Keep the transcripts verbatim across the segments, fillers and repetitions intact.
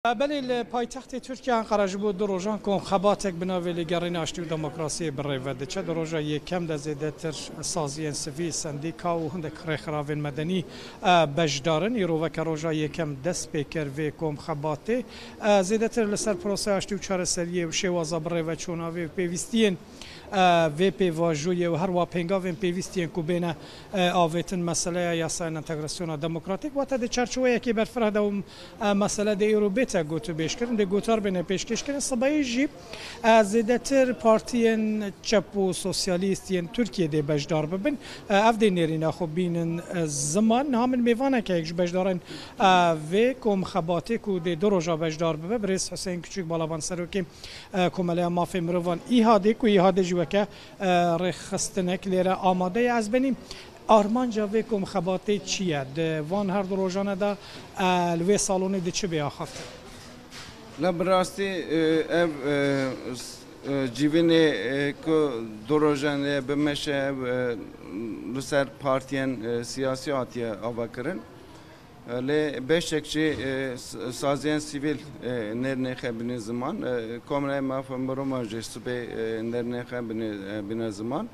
Belê li paytextê Tirkiye Enqere ji bo du rojan komxebatek bi navê Lêgerîna Aştî û Demokrasiyê bi rê ve diçe. Di roja yekem de zêdetir saziyên sivîl, sendîka û hindek rêxiravên medenî, e, beşdar in. Îro weke roja yekem dest pê kir vê komxebatê. E, zêdetir li ser proseya aştî û çareseriyê û şêwaza bi rê ve çûna vê pêvîstiyên, e, vê pêvajoyê û herwa pêngavên pêvîst yên ku bêne, e, avêtin meseleya yasayên entegrasyona demokratîk. Wate di çarçoweyekê berfireh de û, e, mesele dê îro bête gotûbêjkirin, dê gotar bêne pêşkêşkirin. Sibayî jî, e, zêdetir partiyên çep û sosyalîst yên Tirkiyê dê beşdar bibin. E, ev dê nêrîna xwe bînin, e, ziman. Niha min mêvaneke yek ji beşdarên, e, vê komxebatê ku dê du roja beşdar bibe, birêz Huseyîn Küçük, balaban serokê, e, Komeleya Mafê Mirovan îhadê, ku îhadê jî weke, e, rêxistinek lêre amade ye. Ez benî armanca vê komxebatê çi ye? Di van her du rojane de, e, li vê salonê di çi bê axaftin? La bi rastî, e, ev, e, s-, e, civînê, e, ku du rojan e bimeşe, ev, e, li ser partiyên, e, siyasî hatiye avakirin. E, lê beşek jî, e, s-, saziyên sivîl, e, nêrnêxe bîne ziman. E, Komeleya Mafê Mirovan jî sibê, e, nêrnêxe bîne, e, bîne ziman.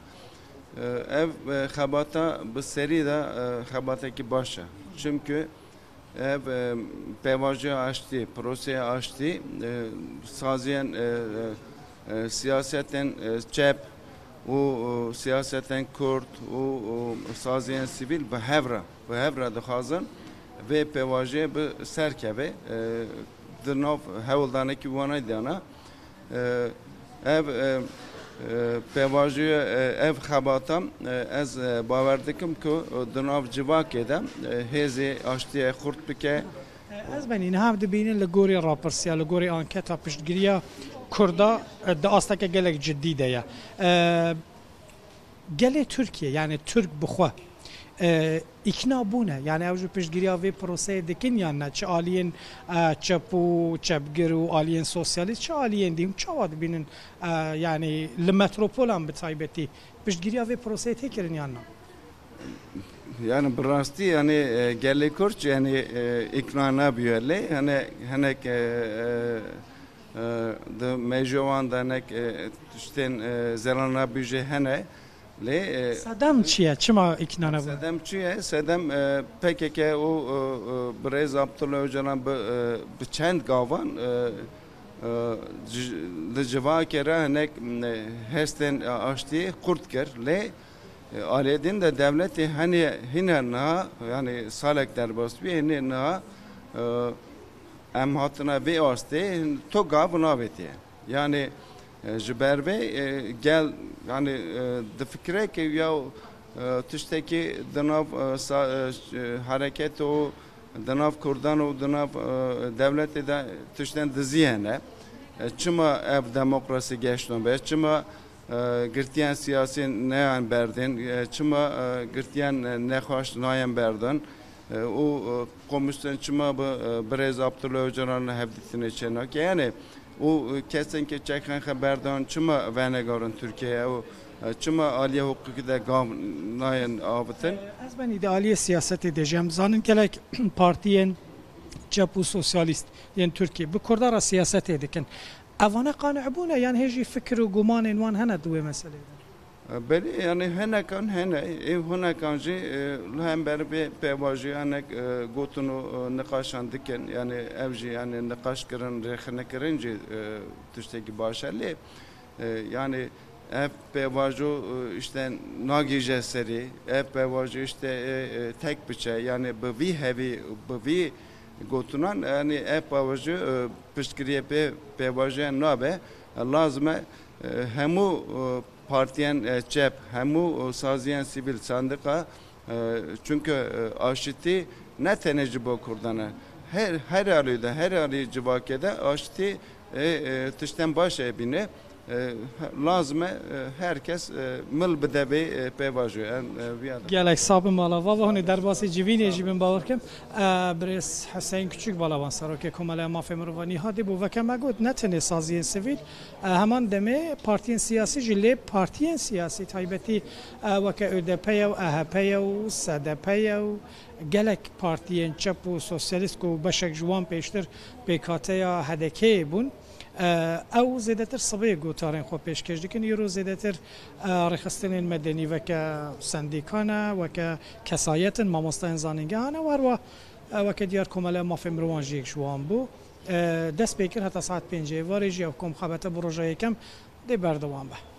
E, ev, e, xebata bi serî de, e, xebatekî baş e. Çimkî ev, e, pêvajoya aştî, proseya aştî, e, saziyên, e, e, e, siyasetên, e, çep û, û siyasetên kurd û, û saziyên sivîl bi hev re, bi hev re dixwazin vê pêvajiyê bi ser keve, e, di nav hewldanekî wana dana. E, ev, e, e, pêvajoya, e, ev xebata, e, ez, e, bawer dikim ku di nav civakê de, e, hêzê aştiyê xurt bike. Ez benî niha dibînin li gorî rapirsiya, li gorî anketa piştgiriya Kurda, e, di asteke gelek cidî de ye. E, Gelê Tirkiye, yani Tirk bi xwe, e, îkna bûne? Yani ew ji piştgiriya vê proseyê dikin yan ne? Çi aliyên, e, çep û çepgir û aliyên sosyalîst, çi aliyên dî hûn çawa dibînin, e, yani li metropolan bi taybetî piştgiriya vê proseyê tê kirin yan ne? Yani bi rastî yani, e, gelê Kurd yani, e, îkna nabûye lê yani hinek, e, e, e, di mejû wan de hinek, e, tiştên, e, zelal nabû jî hene. Lê, e, Sedem çi ye? Çima îkna nebû? Sedem çi ye? Sedem, e, P K K û, e, e, birêz Abdullah Öcalan bi, e, bi çend gavan, e, e, ci-, li civakê re hinek, e, hestên aştiyê qurt kir. Lê, e, aliyê din de dewletê henê hîne niha, yani salek derbas bî, henê niha, e, em hatine vê astê, hin to gav navêtiye. Yani, e, ji ber vê, e, gel, yani, e, difikire ki ya, e, tiştekî di nav, e, sa-, e, ş-, e, hereket û di nav Kurdan û di nav, e, dewletê de tiştên dizî hene. E, çima ev demokrasî geş nabe? Çima, e, girtiyên siyasî neyan berdin? E, çima, e, girtiyên, e, nexweş nayen berdin? E, û, e, komîsyon çima bi, e, birêz Abdullah Öcalan hevdîtinê çênake? Yani, û, e, kesên ke çekên xeberdan çima venegarin Tirkiye û, e, çima aliyê hiqûqî de gav nayên avitin? Ez benî di aliyê siyasetê de jî em zanin gelek partiyên çep û sosyalîst yên Tirkiye bi Kurda re siyasetê dikin. Evane qane bûne yan hê jî fikir û gumanên wan hene di wê meseleyê de? Belê, yani hinekan hene, ê hinekan jî, e, li hember vê pêvajoya hinek, e, gotin û, e, niqaşan dikin, yani ev jî, yani niqaş kirin, rêxinekirin jî, e, tiştekî baş e. Lê, e, yani ev pêvajo, e, işte nagihîje serî, ev pêvajo işte, e, e, tek biçe, yani bi vî hevî, bi vî gotinan, yani ev pêvajo, e, piştgiriyê pê, pêvajoyan nabe, e, lazim e, e, hemû, e, partiyên, e, çep, hemû, e, saziyên sivîl, sendîka, e, çunke, e, aşitî ne tenê ji bo Kurdan e. Her, her alî de, her alî civakê de aşitî, e, e, tiştên baş e bîne. E, lazim e, e, her kes, e, mil bide bê, e, pêvajoyan, e, viya da. Gelek sabin mala va hûnê derbasî civînê jî bin bawer kim. E, Birêz Hüseyin Küçük balaban serokê Komeleya Mafê Mirovan Nîhadî bû veke me got ne tenê saziyên sivîl, e, heman demê partiyên siyasî jî lê partiyên siyasî taybetî, e, weke ÖDP ye û EHP ye û S D P ye û gelek partiyên çep û sosyalîst ku beşek ji wan pêştir pêkhateya HDK'ê bûn. E, ew zêdetir sibê gotarên xwe pêşkêş dikin. Îro zêdetir, e, rêxistinên medenî weke sendîkan e, weke kesayet in, mamostayên zanîngehan e, û herwa, e, weke diyar Komeleya Mafê Mirovan jî yek ji wan bû. E, dest pê kir heta saet pêncê êvarê jî ev komxebete bi roja yekem dê berdewam be.